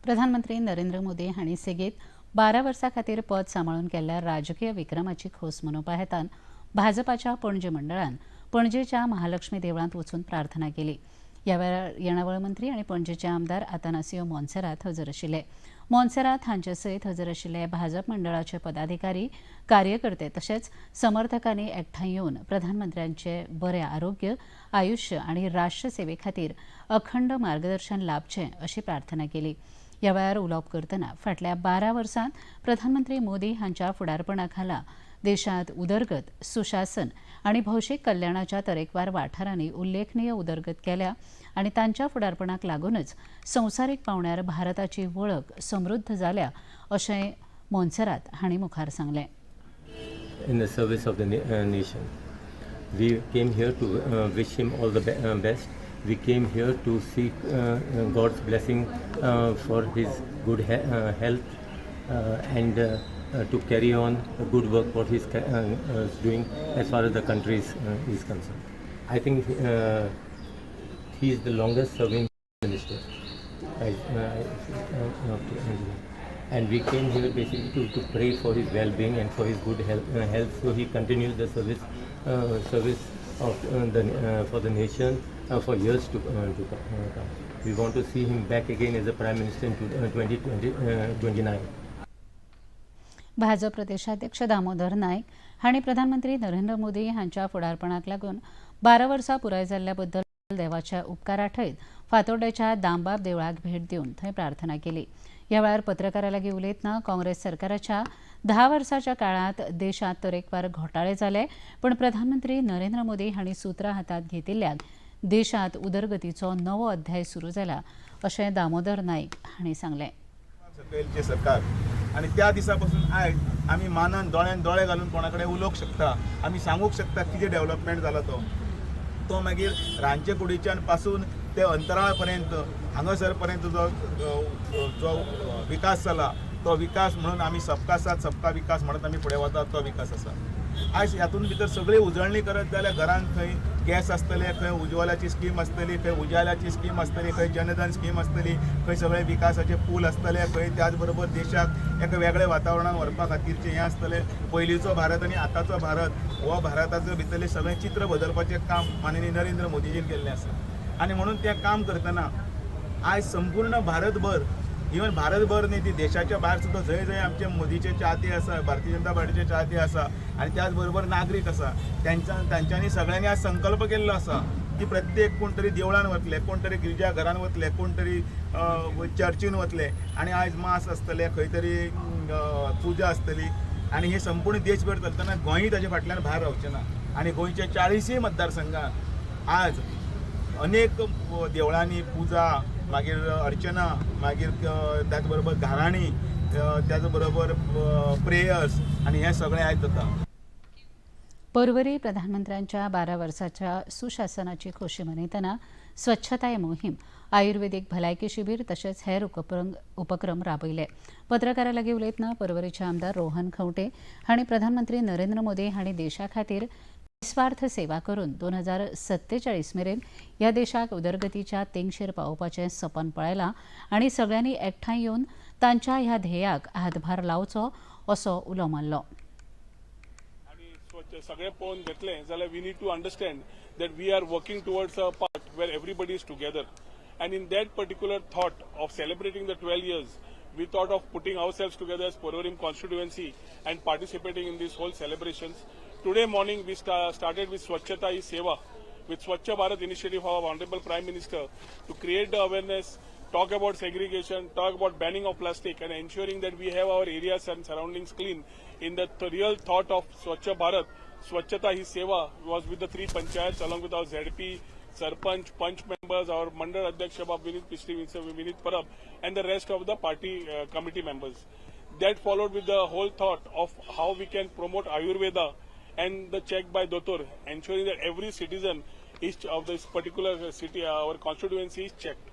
प्रधानमंत्री नरेंद्र मोदी हांणी सेगीत 12 वर्सां खातीर पद सांबाळून केल्ल्या राजकीय विक्रमाची खोस मनोवपा हेतान भाजपाच्या पणजे मंडळान पणजेच्या महालक्ष्मी देवळांत वचून प्रार्थना केली. ह्या वेळार येणावळ मंत्री आनी पणजेचे आमदार आतानासियो मोन्सेरात हजर आशिल्ले. मोन्सेरात हांचे सयत हजर आशिल्ले भाजप मंडळाचे पदाधिकारी, कार्यकर्ते तशेंच समर्थकांनी एकठांय येवन प्रधानमंत्र्यांचे बरें आरोग्य, आयुश्य आनी राष्ट्रसेवे खातीर अखंड मार्गदर्शन लाभचें अशी प्रार्थना केली. ह्या वेळार उलोवप करतना फाटल्या 12 वर्सांत प्रधानमंत्री मोदी हांच्या फुडारपणा खाला देशांत उदरगत, सुशासन आनी भौशीक कल्याणाच्या तरेकवार वाठारांनी उल्लेखनीय उदरगत केल्या आनी तांच्या फुडारपणाक लागूनच संवसारीक पांवड्यार भारताची वळख समृद्ध जाल्या अशें मोन्सेरात हांणी मुखार सांगलें. In the service of the nation. We came here to wish him all the best. We came here to seek God's blessing for his good health and to carry on the good work what he's doing as far as the country is concerned. I think he is the longest serving minister. And we came here basically to pray for his well-being and for his good health, so he continues the service of the for the nation for years to come. We want to see him back again as a prime minister in 2020, 29. Bhajap प्रदेशाध्यक्ष दामोदर नायक हांणी प्रधानमंत्री नरेंद्र मोदी हांच्या फुडारपणाक लागून 12 वर्सां पुराय जाल्ल्या बद्दल देवाच्या उपकार आठयत फातोड्डेच्या दामबाब देवळाक भेट दिवन थंय प्रार्थना केली. ह्या वेळार पत्रकारां लागीं उलयतना काँग्रेस सरकाराच्या 10 वर्साच्या काळांत देशांत तरेकवार घोटाळे जाले, पूण प्रधानमंत्री नरेंद्र मोदी हांणी सुत्रां हातांत घेतिल्ल्यान देशांत उदरगतीचो नवो अध्याय सुरू जाला अशें दामोदर नायक हांणी सांगलें. सकयलचें सरकार आनी त्या दिसा पासून आयज आमी मानान दोळ्यान दोळे घालून कोणा कडेन उलोवंक शकता, आमी सांगूंक शकता कितें डेव्हलपमेंट जाला. तो तो मागीर रांदचे कुडीच्यान पासून ते अंतराळ पर्यंत, हांगासर पर्यंत जो जो विकास जाला, तो विकास म्हणून आमी सबका साथ सबका विकास म्हणत आमी फुडें वतात, तो विकास आसा. आयज हातूंत भितर सगळी उजळणी करत जाल्यार घरान खंय गॅस आसतले, खंय उज्वलाची स्कीम आसतली, खंय उजाल्याची स्कीम आसतली, खंय जनधन स्कीम आसतली, खंय सगळे विकासाचे पूल आसतले, खंय त्याच बरोबर देशाक एका वेगळ्या वातावरणान व्हरपा खातीरचें हें आसतलें. पयलींचो भारत आनी आतांचो भारत हो भारताचो भितरलें सगळें चित्र बदलपाचें काम माननीय नरेंद्र मोदीजीन केल्लें आसा. आनी म्हणून तें काम करतना आयज संपूर्ण भारतभर, इवन भारतभर न्ही, ती देशाच्या भायर सुद्दां जंय जंय आमचे मोदीचे चाहते आसा, भारतीय जनता पार्टीचे चाहते आसा आनी त्याच बरोबर नागरीक आसा, तांच्यांनी सगळ्यांनी आज संकल्प केल्लो आसा की प्रत्येक कोण तरी देवळान वतले, कोण तरी गिर्जा घरान वतले, कोण तरी चर्चीन वतले आनी आयज मास आसतले, खंय तरी पुजा आसतली. आनी हे संपूर्ण देशभर चलतना गोंयूय ताच्या फाटल्यान भायर रावचें ना. आनी गोंयच्या 40य मतदारसंघात आज अनेक देवळांनी पुजा, मागीर अर्चना, मागीर त्याच बरोबर गाराणी, त्याच बरोबर प्रेयर्स आनी हें सगळें आयज जाता. पर्वरी प्रधानमंत्र्यांच्या 12 वर्साच्या सुशासनाची खोशी मनयतना स्वच्छताय मोहीम, आयुर्वेदीक भलायकी शिबीर तशेंच हेर उपक्रम राबयले. पत्रकारां लागीं उलयतना पर्वरीचे आमदार रोहन खंवटे हांणी प्रधानमंत्री नरेंद्र मोदी हांणी देशा खातीर निस्वार्थ सेवा करून 2047 मेरेन ह्या देशाक उदरगतीच्या तेंगशेर पावोवपाचें सपन पळयलां आनी सगळ्यांनी एकठांय येवन तांच्या ह्या ध्येयाक हातभार लावचो असो उलो मारलो. आणि स्वच्छ सगळें पळोवन घेतलें जाल्यार we need to understand that we are working towards a part where everybody is together, and in that particular thought of celebrating the 12 years, we thought of putting ourselves together as Porvorim constituency and participating in these whole celebrations. Today morning we started with Swachhata Hi Seva, with Swachh Bharat initiative of our Honorable Prime Minister to create the awareness, talk about segregation, talk about banning of plastic and ensuring that we have our areas and surroundings clean. In the real thought of Swachh Bharat, Swachhata Hi Seva was with the three panchayats along with our ZP, Sarpanch, Panch members, our Mandal Adhyaksha Bab Vinit Pishti, Vinit Parab and the rest of the party committee members. That followed with the whole thought of how we can promote Ayurveda and the check by Dotor, ensuring that every citizen is of this particular city, our constituency, is checked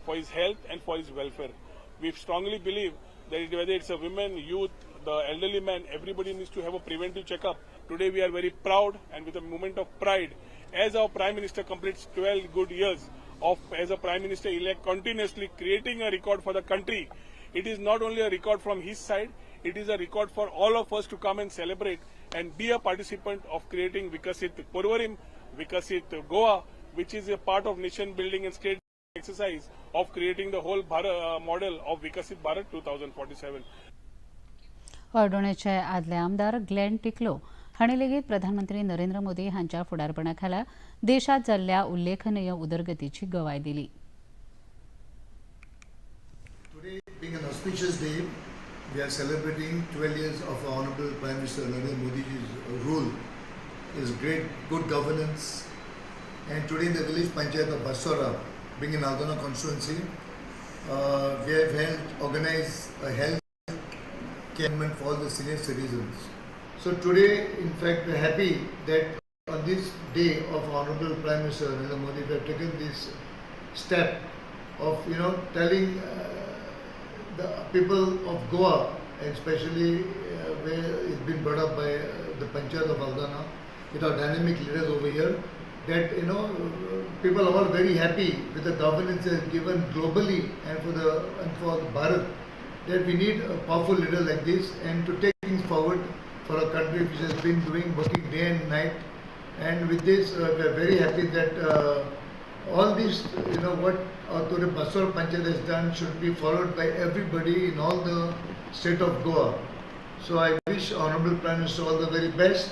for his health and for his welfare. We strongly believe that whether it's a women, youth, the elderly man, everybody needs to have a preventive checkup. Today we are very proud and with a moment of pride as our Prime Minister completes 12 good years of as a Prime Minister elect continuously creating a record for the country. It is not only a record from his side, it is a record for all of us to come and celebrate and be a participant of creating Vikasit Porvorim, Vikasit Goa, which is a part of nation building and state exercise of creating the whole Bharat, model of Vikasit Bharat 2047. हळदोणेचे आदले आमदार Glenn टिकलो हांणी लेगीत प्रधानमंत्री नरेंद्र मोदी हांच्या फुडारपणा खाला देशात जाल्ल्या उल्लेखनीय उदरगतीची गवाय दिली. Today being an auspicious day, we are celebrating 12 years of our Honorable Prime Minister Narendra Modi's rule, his great good governance. And today in the village panchayat of Basora, being in Aldona constituency, we have held, organized a health camp for all the senior citizens. So today, in fact, we are happy that on this day of Honorable Prime Minister Narendra Modi, we have taken this step of telling the people of Goa, and especially where it's been brought up by the Panchayat of Aldana, with our dynamic leaders over here, that people are all very happy with the governance that is given globally and for Bharat, that we need a powerful leader like this and to take things forward for a country which has been doing working day and night. And with this, we are very happy that all this, what Today Basur Panchayat has done should be followed by everybody in all the state of Goa. So I wish Honorable Prime Minister all the very best.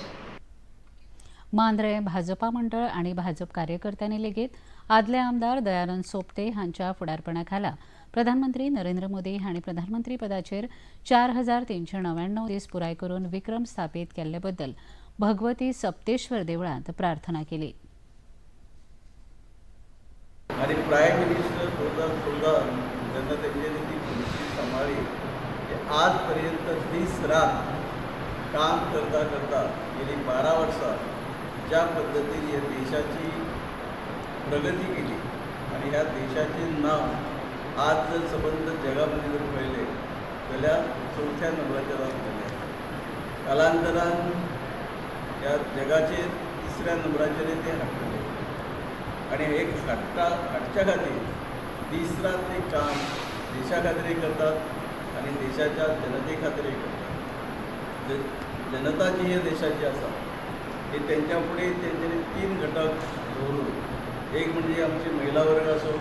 Mandrem Bhajpa मंडळ आणि भाजप कार्यकर्त्यांनी लेगीत आदले आमदार दयानंद सोपटे हांच्या फुडारपणाखाला प्रधानमंत्री नरेंद्र मोदी हांणी प्रधानमंत्री पदाचेर 4399 दीस पुराय करून विक्रम स्थापीत केल्ले बद्दल भगवती सप्तेश्वर देवळांत प्रार्थना केली. आणि प्राईम मिनिस्टर 2014 जेन्ना तेंच्यांनी ती खुर्ची सांबाळ्ळी ते आजपर्यंत दीस रात काम करता करता गेली 12 वर्सां ज्या पद्दतीन ह्या देशाची प्रगती केली आणि ह्या देशाचें नांव आज जर सबंद जगामध्ये जर पळयलें जाल्यार चवथ्या नंबराचेर आसतलें. कालांतरान ह्या जगाचेर तिसऱ्या नंबराचेर ते हाडटले आणि हे हाडटा हाडच्या खातीर दीस रात ते काम देशा खातीरय करतात आणि देशाच्या जनते खातीरय करतात. जनता जी ह्या देशाची आसा ही तेंच्या फुडें तेंच्यांनी 3 घटक दवरून, एक म्हणजे आमचे महिला वर्ग असो,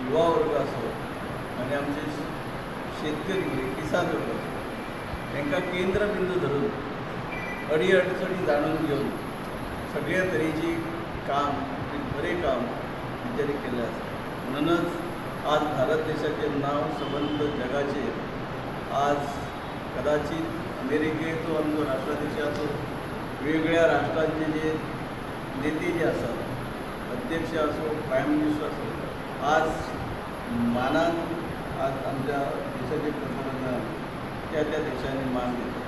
युवा वर्ग असो आणि आमचे शेतकरी म्हणजे किसान वर्ग असो, तांकां केंद्रबिंदू धरून अडी अडचणी जाणून घेवन सगळ्या तरेची काम, बरें काम तेंच्यांनी केल्लें आसा. म्हणूनच आज भारत देशाचें नांव सबंद जगाचेर आज कदाचित अमेरिकेचो आमचो राष्ट्राध्यक्ष आसो, वेगवेगळ्या राष्ट्रांचे जे नेते जे आसात, अध्यक्ष असो, प्रायम मिनिस्टर असो, आज मानान आज आमच्या देशाचे पंतप्रधान त्या त्या देशांनी मान दिला.